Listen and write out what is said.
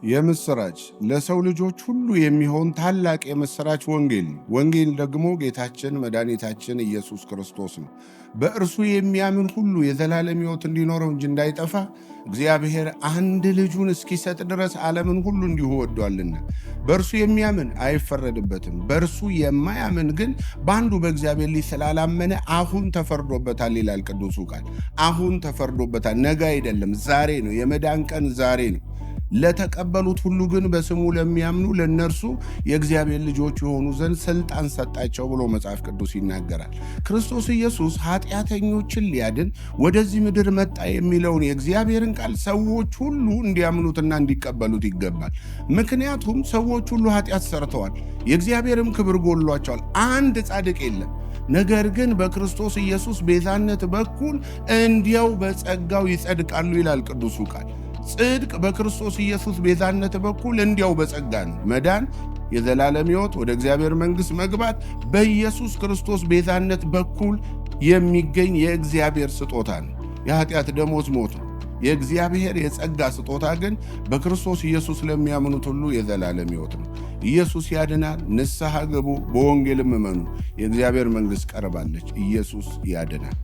የምስራች ለሰው ልጆች ሁሉ የሚሆን ታላቅ የምስራች ወንጌል ነው። ወንጌል ደግሞ ጌታችን መድኃኒታችን ኢየሱስ ክርስቶስ ነው። በእርሱ የሚያምን ሁሉ የዘላለም ሕይወት እንዲኖረው እንጂ እንዳይጠፋ እግዚአብሔር አንድ ልጁን እስኪሰጥ ድረስ ዓለምን ሁሉ እንዲሁ ወዷልና። በእርሱ የሚያምን አይፈረድበትም። በእርሱ የማያምን ግን በአንዱ በእግዚአብሔር ልጅ ስላላመነ አሁን ተፈርዶበታል ይላል ቅዱሱ ቃል። አሁን ተፈርዶበታል። ነገ አይደለም፣ ዛሬ ነው። የመዳን ቀን ዛሬ ነው። ለተቀበሉት ሁሉ ግን በስሙ ለሚያምኑ ለእነርሱ የእግዚአብሔር ልጆች የሆኑ ዘንድ ስልጣን ሰጣቸው ብሎ መጽሐፍ ቅዱስ ይናገራል። ክርስቶስ ኢየሱስ ኃጢአተኞችን ሊያድን ወደዚህ ምድር መጣ የሚለውን የእግዚአብሔርን ቃል ሰዎች ሁሉ እንዲያምኑትና እንዲቀበሉት ይገባል። ምክንያቱም ሰዎች ሁሉ ኃጢአት ሰርተዋል፣ የእግዚአብሔርም ክብር ጎድሏቸዋል። አንድ ጻድቅ የለም። ነገር ግን በክርስቶስ ኢየሱስ ቤዛነት በኩል እንዲያው በጸጋው ይጸድቃሉ ይላል ቅዱሱ ቃል። ጽድቅ በክርስቶስ ኢየሱስ ቤዛነት በኩል እንዲያው በጸጋ ነው። መዳን፣ የዘላለም ሕይወት፣ ወደ እግዚአብሔር መንግሥት መግባት በኢየሱስ ክርስቶስ ቤዛነት በኩል የሚገኝ የእግዚአብሔር ስጦታ ነው። የኃጢአት ደሞዝ ሞት ነው። የእግዚአብሔር የጸጋ ስጦታ ግን በክርስቶስ ኢየሱስ ለሚያምኑት ሁሉ የዘላለም ሕይወት ነው። ኢየሱስ ያድናል። ንስሐ ግቡ፣ በወንጌልም እመኑ። የእግዚአብሔር መንግሥት ቀርባለች። ኢየሱስ ያድናል።